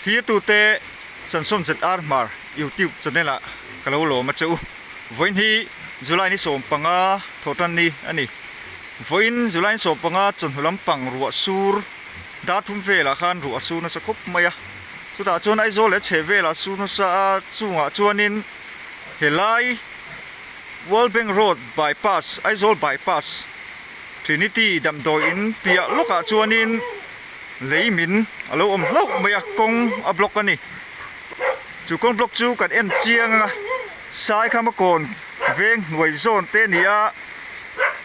Thlirtute Samson ZR Hmar YouTube channel ah ka lo lawm a che u. Vawiin hi July ni 15 thawhtan ni a ni. Vawiin July ni 15 chawhnu lampang ruah sur dar thum velah khan ruah a sur nasa khawp mai a. Chutah chuan Aizawl leh chheh velah sur nasa a chungah chuanin helai World Bank Road Bypass, Aizawl Bypass, Trinity damdawi in piah lawkah chuanin lei min a lo awm hlauh mai a, kawng a block a ni. Chu kawng block chu kan en chiang a, Saikhama kawn veng hnuai zawn te a ni a,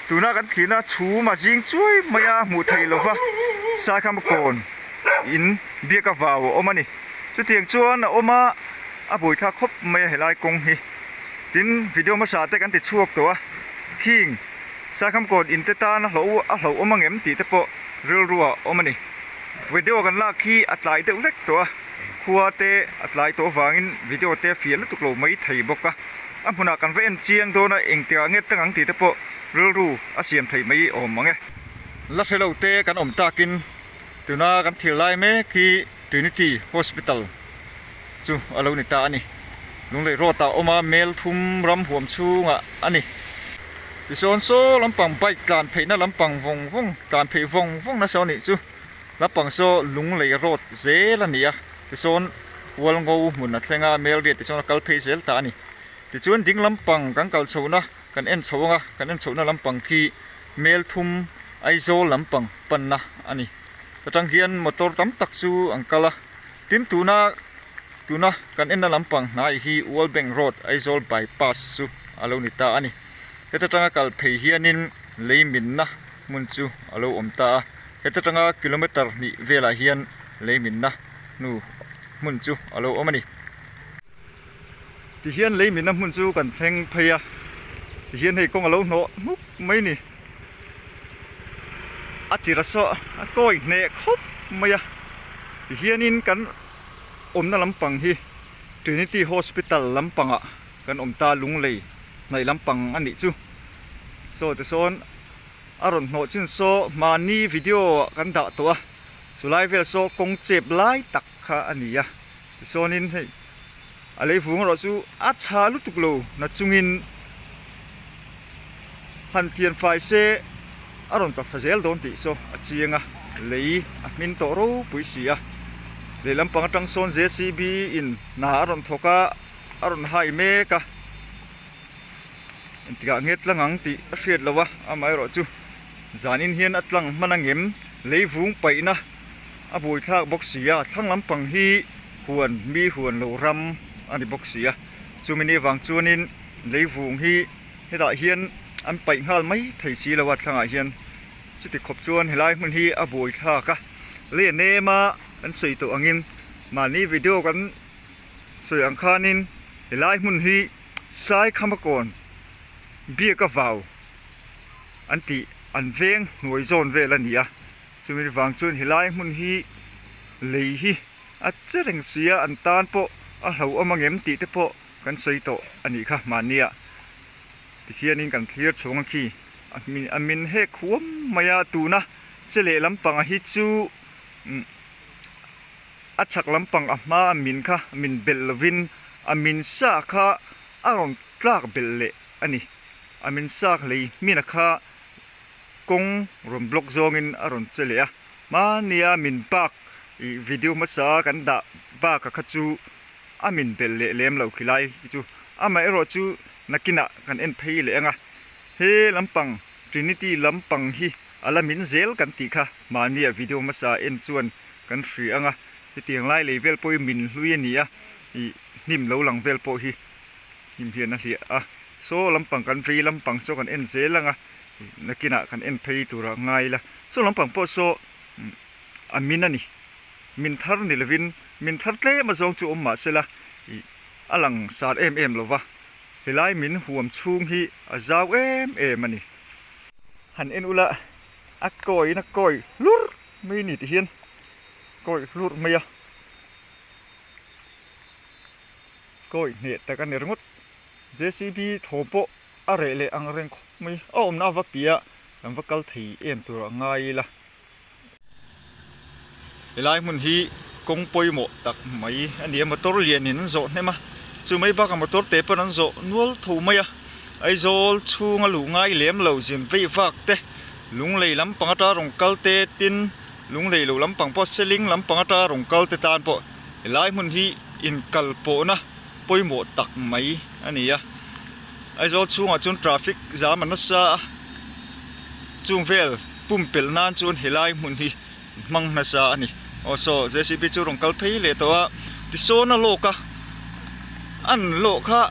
tuna kan thlirna chhum a zing chuai mai a hmuh theih lova Saikhama kawn in biak a vau a awm a ni. Chutiang chuan a awm a, a buaithlak khawp mai a helai kawng hi. Tin, video hmasa te kan ti chhuak tawh a, khing Saikhamkawn in te tan a hlauh a hlauhawm angem tih te pawh rilru ah awm a ni. Video kan lak hi a tlai deuh hlek tawh a, khua te a tlai tawh avangin video te a fiah lutuk lo mai thei bawk a, a hmunah kan va en chiang dawn a, engtikah nge tlang ang tih te pawh rilru a siam thei mai awm ang e. La hre lo te kan awm takin tuna kan thil lai mek hi Trinity Hospital chu a lo ni ta a ni. Lunglei road ah awm a, mel thum ram huam chhungah a ni. Tisawn saw lampang bike tlan pheihna lampang vawng vawng tlan pheih vawng vawng nasa anih chu lampang saw Lunglei road zel a ni a, tisawn Hualngo hmun a thleng a, mel riat tisawn a kal phei zel ta a ni. Tichuan ding lampang kan kal chhohna kan en chho ang a, kan en chhohna lampang khi mel thum Aizawl lampang panna a ni. Atang hian motor tam tak chu an kal a, tin tuna tuna kan enna lampang hnai hi World Bank Road Aizawl Bypass chu a lo ni ta a ni. Heta tanga kal phei hianin lei minna hmun chu a lo awm ta a, heta tanga kilometer hnih velah hian lei minna hnu hmun chu a lo awm a ni. Tihian lei minna hmun chu kan thleng phei a, tihian hei kawng a lo hnawh hnuk mai a ni. A chira saw a kawi hneh khawp mai a, tihianin kan awmna lampang hi Trinity Hospital lampangah kan awm ta Lunglei hnaih lampang a nih chu. Saw tisawn a rawn hnawh chin saw hmani video ah kan dah tawh a, chulai vel saw kawng chep lai tak kha a ni a, tisawnin hei a lei vung erawh chu a tha lutuk lo na chungin han thian fai se a rawn tla thla zel dawn tih saw a chiang a, lei a hmin tawh ropui si a, lehlam pang atang sawn JCB in hna a rawn thawk a a rawn hai mek a, engtikah nge tlang ang tih a hriat loh a, amaherawh chu zanin hian a tlang hman angem lei vung paihna a buaithlak bawk si a, thlang lampang hi huan mi huan lo ram a ni bawk si a, chumi ni avang chuanin lei vung hi hetah hian an paih nghal mai thei si lo a thlangah hian chuti khawp chuan helai hmun hi a buaithlak a, lei a nem a kan sawi tawh angin mahni video kan sawi ang khanin helai hmun hi Saikhamakawn biak a vau an tih an veng hnuai zawn vel a ni a, chumi vang chuan helai hmun hi lei hi a che reng si a, an tan pawh a hlauhawm angem tih te pawh kan sawi tawh a nih kha mahnia tikhianin kan thlir chhawng a khi a min hek huam mai a tuna che leh lampang hi chu A chhak lampang a hma a min kha min belh lovin a min sa kha a rawn tlak belh leh a ni. A min sa lei hmina kha kawng rawn block zawngin a rawn che leh a. Hmania min bak ih video hmasa kan dah baka kha chu a min belh leh lem lo khilai hi chu. Amaherawh chu nakinah kan en phei leh ang a. He lampang Trinity lampang hi a la min zel kan tih kha mahnia video hmasa en chuan kan hria ang a, hetiang lai lei vel pawh hi min hlui a ni a, ih hnim lo lang vel pawh hi hnim hian a hliah a, saw lampang kan vei lampang saw kan en zel ang a, ih nakinah kan en phei turah ngai ila, saw lampang pawh saw a min a ni, min thar ni lovin min thar tlem azawng chu awm mahsela ih a lang sar em em lova, helai min huam chhung hi a zau em em a ni. Han en ula a kawiin a kawi hlur. Mai ni ti hian kawi hlurh mai a, kawi hneh tak a ni ringawt. J_c_b thaw pawh a reh leh ang reng khawp mai, a awmna a va piah a kan va kal thei em tur a ngai ila. Helai hmun hi kawng pawimawh tak mai a ni a, motor lianin an zawh hnem a, chu mai bakah motor te pawn an zawh nual tho mai a, Aizawl chhunga luh ngai lem lo zin veih vak te, Lunglei lampang atanga rawn kal te tin Lunglei lo lampang pawh Seling lampang atanga rawn kal te tan pawh helai hmun hi inkal pawhna pawimawh tak mai a ni a, Aizawl chhungah chuan traffic zam a nasa a, chung vel pumpelh nan chuan helai hmun hi hmang nasa a ni. Aw saw JCB chu rawn kal phei leh tawh a, tisawn a lawk a, an lawh kha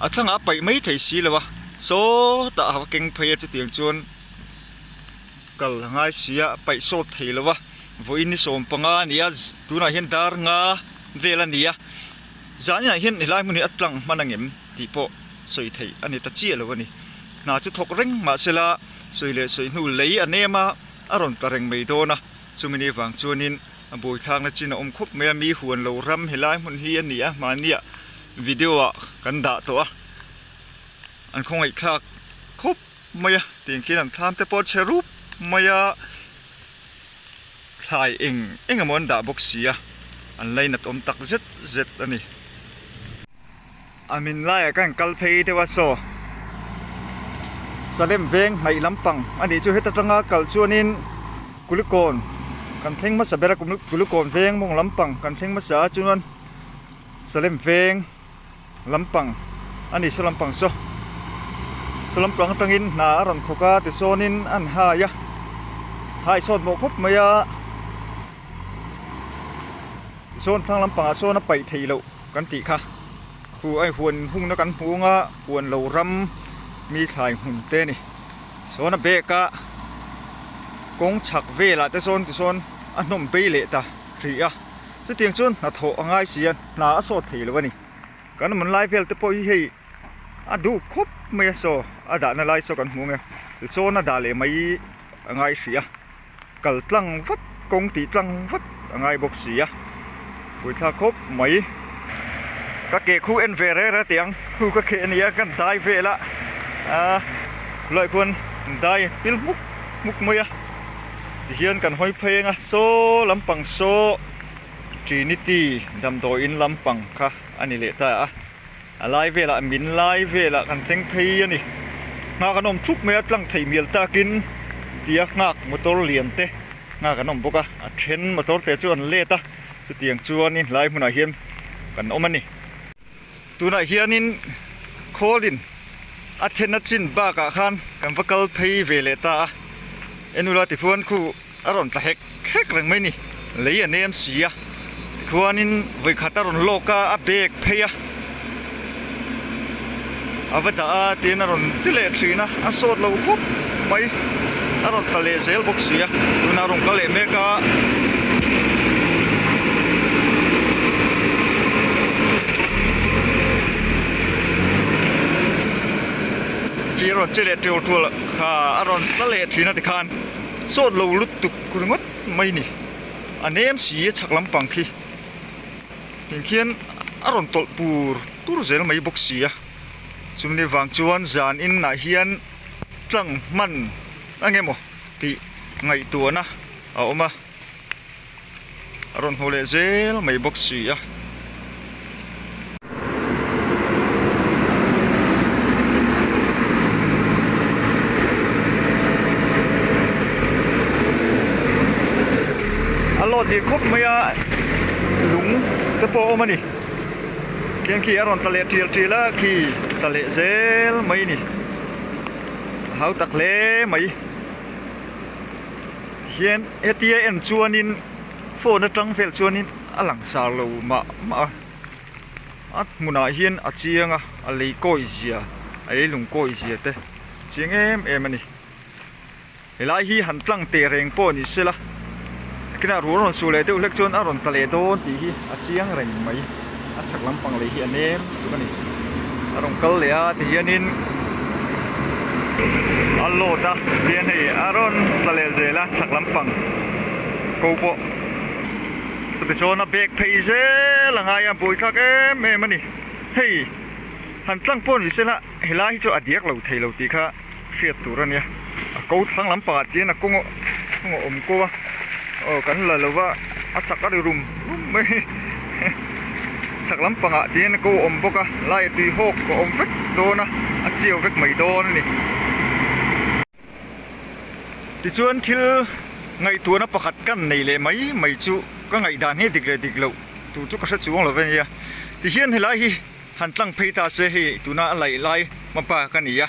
a thlangah a paih mai thei si lo a, sawtah a va keng phei a chutiang chuan kal a ngai si a, a paih sawt thei lo a, vawiin ni 15 a ni a, tunah hian dar nga vel a ni a, zaninah hian helai hmun hi a tlang hman angem tih pawh sawi theih a ni ta chiah lo a ni. Hna chu thawk reng mahsela sawi leh sawi hnu lei a nem a. A rawn tla reng mai dawn a, chumi ni vang chuanin a buaithlakna chin a awm khawp mai a, mi huan lo ram helai hmun hi a ni a, mahniah video ah kan dah tawh a, an khawngaihthlak khawp mai a, tiang khian an thlam te pawh a chhe rup mai a, thlai eng eng emaw an dah bawk si a, an lainat awm tak zet zet a ni. A min laiah ka kal phei deuh a saw Salem veng hnaih lampang a nih chu heta tanga kal chuanin Kulikawn kan thleng hmasa ber a Kulikawn veng mawng lampang kan thleng hmasa a chuan Salem veng lampang a ni saw lampang saw saw lampang atangin hna a rawn thawk a tisawnin an hai a hai sawt mawh khawp mai a tisawn thlang lampangah sawn a paih theih loh. Kan tih kha khu a huan hungna kan hmu anga huan lo ram mi thlai hmun te a ni. Sawn a bag a kawng chhak velah te sawn tisawn a hnawm bei leh ta hrih a chutiang chuan hnathawh a ngai si a hna a sawt thei lo a ni. Kan awm lai vel te pawh hi hei a duh khawp mai a saw a dahna lai saw kan hmu ang e tisawn a dah leh mai a ngai hrih a. Kal tlang vat, kawng tih tlang vat a ngai bawk si a, puithlak khawp mai. Ka ke khu en ve reng reng tiang khu ka kheh a nia kan dai vel a, aaa khulaiah khuan dai pil hmuk hmuk mai a, tihian kan hawi phei ang a, saw lampang saw Trinity damdawiin lampang kha a ni leh ta a. A lai velah min lai velah kan thleng phei a ni. Nghak an awm thup mai a, tlang thei mial takin tia nghak motor lian te nghak an awm bawk a, a then motor te chu an let a, chutiang chuanin helai hmunah hian kan awm a ni. Tunah hianin khawlin a thena chin bakah khan kan va kal phei ve leh ta a, enula tikhuan khu a rawn tla hek hek reng mai a ni lei a nem si a tikhuanin vawikhat a rawn lawk a a bag phei a a va dah a tiin a rawn ti leh thin a a sawt lo khawp mai a rawn tla leh zel bawk si a tunah a rawn kal leh mek a. Khi a rawn che leh ṭiau ṭual kha a rawn tla leh thin a tikhan. Sawt lo lutuk ringawt mai ni. A nem si a chhak lampang khi. Tin khian a rawn tawlh pur pur zel mai bawk si a. Chumi vang chuan zan inah hian tlang hman a nge maw tih ngaihtuahna a awm a. A rawn hmu leh zel mai bawk si a. A lawt dih khawp mai a, lung te pawh a awm a ni. Khian khi a rawn tla leh tial tial a, khi tla leh zel mai a ni. A hau tak hle mai. Hian hetia en chuanin phone atang vel chuanin a lang sar lo mah mah a a hmunah hian a chiang a a lei kawi zia a lei lung kawi zia te a chiang em em a ni helai hi han tlang teh reng pawh ni sela kinah ruah rawn suh leh deuh hlek chuan a rawn tla leh dawn tih hi a chiang reng mai a chhak lampang lei hi a nem tuk a ni a rawn kal leh a tihianin. A load a tihian hei a rawn tla leh zel a chhak lampang ko pawh chutichuan a bag phei zel a ngai a buaithlak em em a ni hei han tlang pawh ni sela helai hi chu a diak lo thei lo tih kha hriat tur a nia a ko thlang lampangah tihian a kawng a awm ko a aw kan la lo va. A chhak a ri rum rum mai chhak lampangah ti hian ko a awm bawk a laiah tui hawk a awm vek dawn a a chiau vek mai dawn a ni. Tichuan thil ngaihtuahna pakhat kan nei leh mai mai chu ka ngaihdan hi dik leh dik loh tur chu ka hre chuang lo ania. Tihian helai hi han tlang phei ta se hei tuna a laih lai hmapa ka ni a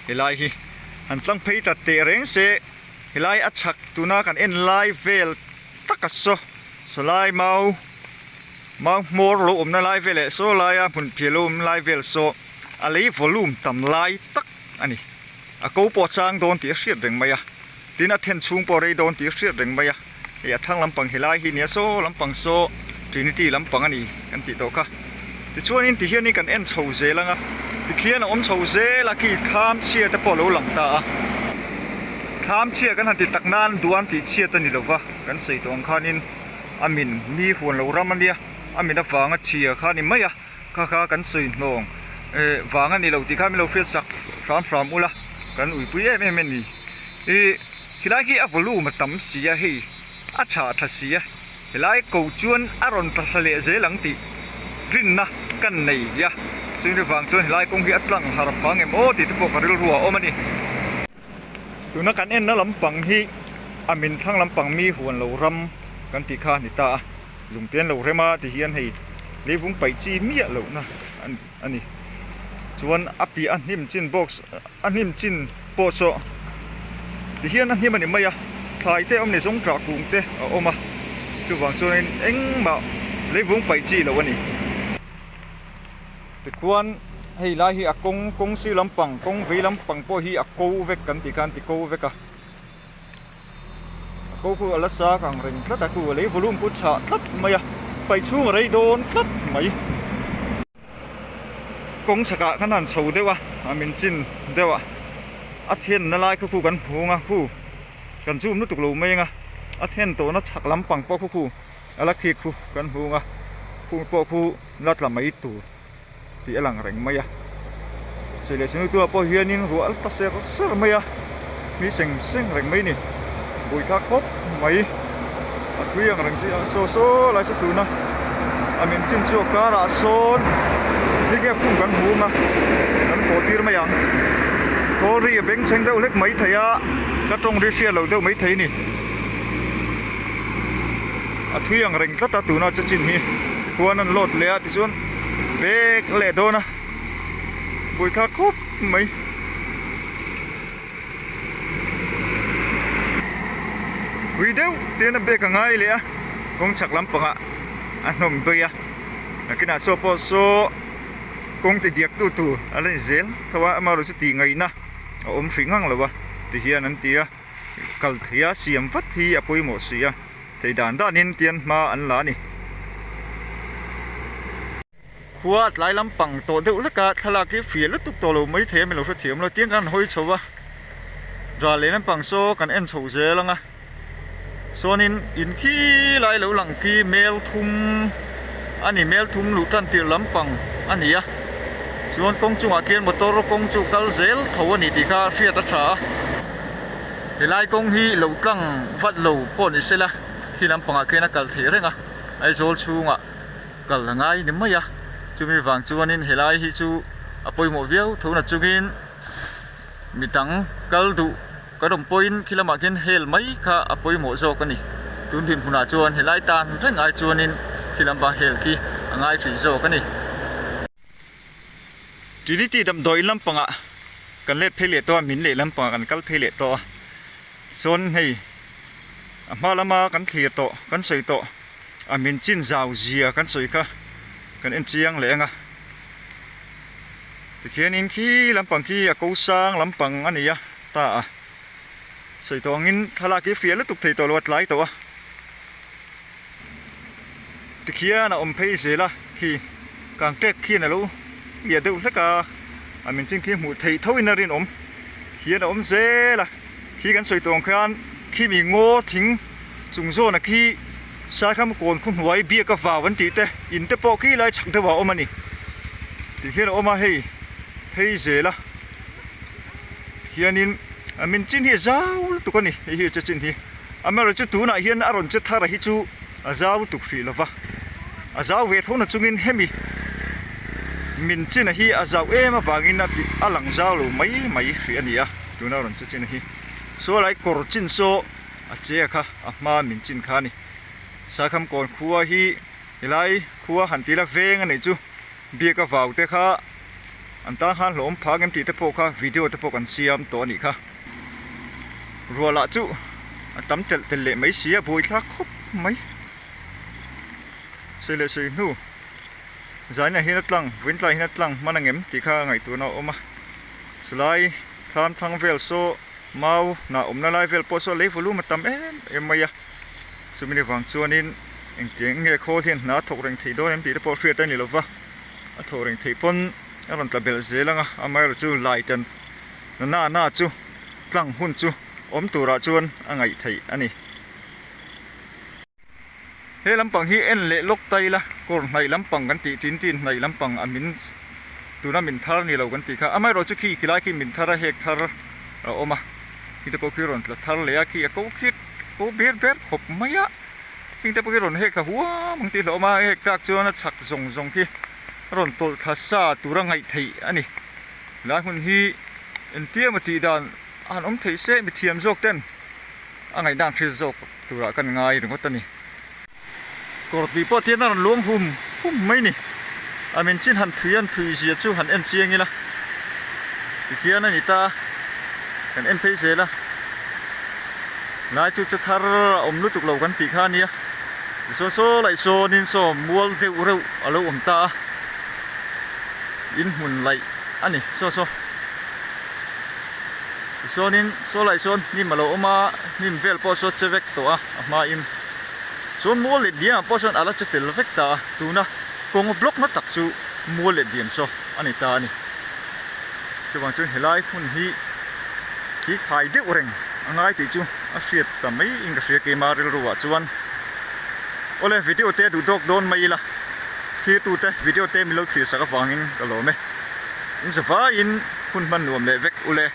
helai hi han tlang phei ta teh reng se helai a chhak tuna kan en lai vel taka saw sawlai mau mau hmawr lo awmna lai vel leh saw laia hmun phiah lo awm lai vel saw a lei volume tam lai tak a ni. A ko pawh a chang dawn tih a hriat reng mai a, tin a then chhung pawh a rei dawn tih a hriat reng mai a, hei a thlang lampang helai hi nia saw lampang saw Trinity lampang a ni kan tih tawh kha. Tichuanin tihianin kan en chho zel ang a, tikhian a awm chho zel a khi thlam chhia te pawh a lo lang ta a, thlam chhia kan han ti tak nan duan tih chhiat a ni lo va, kan sawi tawh ang khanin a min mi huan lo ram a nia, a min avanga chhia kha a ni mai a. Kha kha kan sawi hnawng eh vang a ni lo tih kha min lo hriat sak hram hram ula kan uipui em em a ni. Ih khilai khi a volume a tam si a hei a chhah tha si a helai ko chuan a rawn tla thla leh zel ang tih rinna kan nei a chumi vang chuan helai kawng hi a tlang har phang em aw tih te pawh ka rilru a awm a ni. Tuna kan enna lampang hi a min thlang lampang mi huan lo ram kan tih kha a ni ta a. Lungte an lo rem a ti hian hei leivung paih chi miah lohna a ni. Chuan a piah a hnim chin box a hnim chin pawh saw ti hian a hnim a ni mai a, thlai te a awm ni zawng ṭah kung te a awm a, chuvang chuanin engmah leivung paih chi loh a ni. Tikhuan hei lai hi a kawng kawng sir lampang kawng vei lampang pawh hi a ko vek kan tih khan ti ko vek a. A ko khu a la sak ang reng tlat a, khu a lei volume khu chhah tlat mai a, paih chhung a rei dawn tlat mai. Kawng chhakah khan han chho deuh a, a min chin deuh a, a then na lai kha khu kan hmu ang a, khu kan zoom lutuk lo mai ang a, a then tawhna chhak lampang pawh khu khu a la khik khu kan hmu ang a, khung pawh khu la tla mai tur. tih a lang reng mai a sei leh senu tunah pawh hianin ruah a la ta ser ser mai a mi seng seng reng mai a ni buaithlak khawp mai a thui ang reng si a saw saw lai sa tuna a min chin chu a karah sawn nge khum kan hung a kan kawh tir mai ang khawl ri a bengchheng deuh hlek mai thei a ka tawng ri hriat loh deuh mai thei a ni. A thui ang reng tlat a tuna che chin hi khuan an load leh a tichuan bag a leh dawn a buaithlak khawp mai. Ui deuh te hian a bag a ngai leh a kawng chhak lampangah a hnawm daih a nakinah saw pawh saw kawng ti diak tu tur a la ni zel tho a amaherawhchu chu tih ngaihna a awm hrih ngang lo a tihian an ti a. Kal thei a siam vat hi a pawimawh si a, thei dan danin tian hma an la a ni. Khua a tlai lampang tawh deuh hlek a, thlalak hi fiah lutuk tawh lo mai thei a, min lo hrethiam lo. Tiang khan an hawi chho a, ral leh lampang saw kan en chho zel ang a, chuanin in khi lai lo lang khi mel thum a ni, mel thum luh tan tirh lampang a ni a. Chuan kawng chungah khian motor kawng chu kal zel tho a ni tih kha hriat a tha a. Helai kawng hi lo tlang vat lo pawh ni sela khi lampangah khian a kal theih reng a, Aizawl chhungah kal a ngai ni mai a, chumi vang chuanin helai hi chu a pawimawh viau tho na chungin midang kal duh kan awm pawhin khi lamah khian hel mai kha a pawimawh zawk a ni. Tun dinhmunah chuan helai tan reng ai chuanin khi lampang hel khi a ngai hrih zawk a ni. Trinity damdawiin lampangah kan let phei leh tawh a, min leh lampangah kan kal phei leh tawh a, chuan hei a hma lama kan thlir tawh kan sawi tawh a min chin zau zia kan sawi kha kan en chiang leh ang a, tikhianin khi lampang khi a ko sang lampang a ni a ta a, sawi tawh angin thlalak hi fiah lutuk thei tawh lo a tlai tawh a. Tikhian a awm phei zel a, khi kangtek khian a lo liah deuh hlek a, a min chin khi hmuh theih tho in a rinawm hian a awm zel a, khi kan sawi tawh ang khian khi mi ngaw thing chung zawn a khi Saikham kawn khu hnuai biak a vau an tih te in te pawh khi lai chhak deuh ah a awm a ni tikhian a awm a hei phei zel a hianin a min chin hi a zau lutuk a ni hei hi a che chin hi. Amaherawhchu tunah hian a rawn che thar a hi chu A zau lutuk hrih lo va, a zau ve tho na chungin hemi min china hi a zau em avangin a tih a lang zau lo mai mai hrih a ni a, tuna rawn che china hi. Saw lai kawr chin saw a che a kha a hma min chin kha a ni. Sakham kawn khua hi helai khua han tila veng a neih chu biak a vau te kha an tan khan hlawm phak em tih te pawh kha video te pawh kan siam tawh a nih kha. Ruah lah chu a tam telh telh leh mai si a, buaithlak khawp mai. Sawi leh sawi hnu zainah hian a tlang, vawiin tlaiah hian a tlang hman ang em tih kha ngaihtuahna a awm a. Chulai thlam thlang vel saw mau hnah awmna lai vel pawh saw lei volume a tam em em mai a. Chumi avang chuanin engtiang nge khawl hian hna a thawk reng theih dawn em tih te pawh hriat a ni lova, a thawk reng theih pawn a rawn tla belh zel ang a, amaherawhchu chu lai tan na na na chu tlang hun chu awm turah chuan a ngaih theih a ni. He lampang hi en leh lawk ta ila kawr hnaih lampang kan tih tin tin hnaih lampang a min tuna min thar ni lo kan tih kha amaherawhchu khi khilai khi min thar a hek thar a awm a khi te pawh khi rawn tla thar leh a khi a ko khi ko ber ber khawp mai a heng te pawh khi rawn hek thla huam ang tih hlauh awm a hek tlak chuan a chhak zawng zawng khi a rawn tawlh thla sa tura ngaih theih a ni. Helai hmun hi engtia maw tih dan a han awm theih se mithiam zawk ten a ngaihdang thil zawk turah kan ngai ringawt a ni. Kawr tui pawh tian a rawn luang hum hum mai ni. A min chin han thui an thui zia chu han en chiang ila tikhian a ni ta a, kan en phei zel a. Lai chu che thar a awm lutuk lo kan tih kha a nia. Tichuan saw laih sawnin saw mual deuh reuh a lo awm ta a. In hmun laih a ni saw saw. Tichuanin saw laih sawn hnim a lo awm a, hnim vel pawh saw che vek tawh a, a hmain. Chuan mual leh diamah pawh sawn a la che tel vek ta a, tuna kawng block na tak chu mual leh diam saw a ni ta a ni. Chuvang chuan helai hmun hi hi thlai deuh reng a ngai tih chu a hriat ta mai in ka hria keima rilru ah chuan. Awle video te duh dawk dawn mai ila thirtute video te min lo thlir sak avangin ka lawm e. In zavaiin hun hman nuam leh vek ule.